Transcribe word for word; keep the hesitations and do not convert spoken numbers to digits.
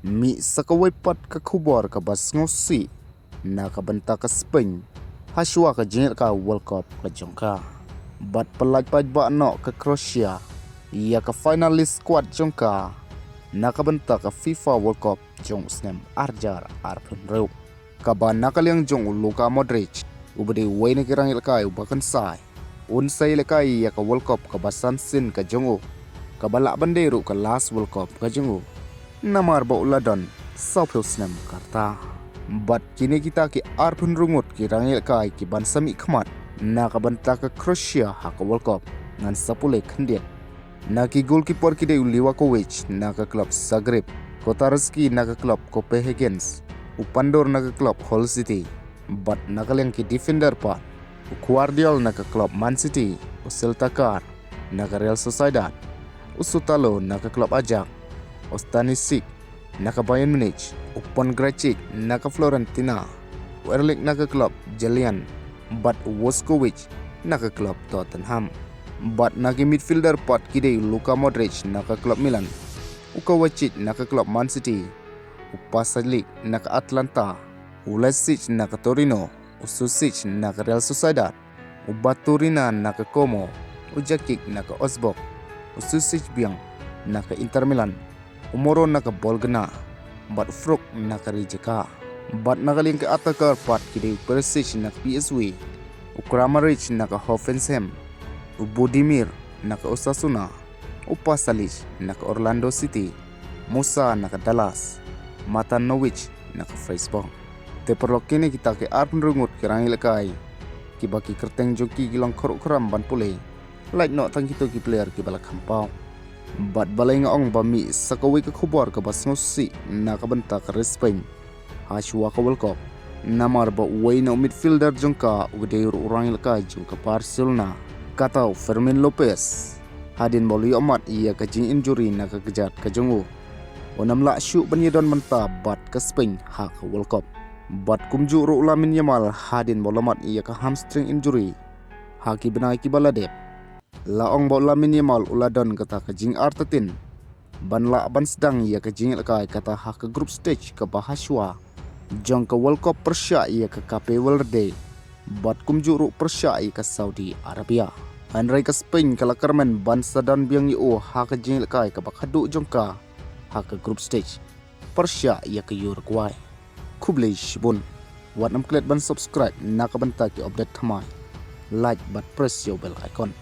Mih sa kawei pat ka khubor kaba sngewsih na ka bynta ka Spain, hashwa ka jingïalehkai World Cup ka jong ka. Bad pyllait paidbah noh ka Croatia ïa ka finalist squad jong ka na ka bynta ka FIFA World Cup jong u snem ar hajar arphew hynriew, kaba na ka liang jong u Luka Modric, uba dei uwei na ki rangïalehkai uba kynsai, un sa ïalehkai ïa ka World Cup kaba san sien ka jong u, kaba lah ban dei ruh ka last World Cup ka jong u, namar ba u la don sawphew snem ka rta. Bad kine kita ki arphew hynriew ngut ki rangïalehkai ki ban sa mihkhmat na ka bynta ka Croatia ha ka World Cup, ngan sa pule khyndiat. Na ki goalkeeper ki dei u Livakovic na ka club Zagreb, Kotarski na ka club Copenhagen, u Pandur na ka club Hull City, bad na ka liang ki defender pat, u Gvardiol na ka club Man City, u Syltakkar na ka Real Sociedad, u Sutalo na ka club Ajax, u Stanisic na ka Bayern Munich, u Pongracic na ka Fiorentina, u Erlich na ka club Julian, bad u Vuskovic na ka club Tottenham. Bad na ki midfielder pat ki dei u Luka Modric na ka club Milan, u Kovacic na ka club Man City, u Pasalic na ka Atalanta, u Vlasic na ka Torino, u Susic na ka Real Sociedad, u Baturina na ka Como, u Jakic na ka Augsburg, u Susic biang na ka Inter Milan, u Moro na ka Bologna, bad u Füllkrug na ka Rijeka. Bad na ka liang ki attacker pat ki dei u Perisic na ka P S V, u Kramaric na ka Hoffenheim, u Budimir na ka Osasuna, u Pasalic na ka Orlando City, Musah na ka Dallas, Matanovic na ka Freiburg. Te paralok, kine kita ki arphew hynriew ngut ki rangïalehkai kiba ki kyrteng jong ki ki long khruh khram ban pule, lait noh tang kito ki player kiba la kham paw. Bad balei nga ong ba mih sa kawei ka khubor kaba sngewsih na ka bynta ka ri Spain hashwa ka World Cup, namar ba uwei na u midfielder jong ka uba dei ruh u rangïalehkai jong ka Barcelona, kata u Fermin Lopez, hadien ba u la ïohmat ïa ka jinginjury na ka kjat ka jong u, un ym lah shuh ban ïadon bynta bad ka Spain ha ka World Cup. Bad kumjuh ruh u Lamine Yamal, hadien ba u la mad ïa ka hamstring injury ha ki bnai kiba la dep, la ong ba u Lamine Yamal u la don kata ka jingartatien ban lah ban sdang ïa ka jingïalehkai kata ha ka group stage kaba hashwa jong ka World Cup pyrshah ïa ka Cape Verde, bad kumjuh ruh pyrshah ïa ka Saudi Arabia. Hynrei ka Spain ka la kyrmen ban sa don biang ïa u ha ka jingïalehkai kaba khadduh jong ka ha ka group stage pyrshah ïa ka Uruguay. Khublei shibun. Wat nym klet ban subscribe na ka bynta ki update thymmai. Like bad press ïa u bell icon.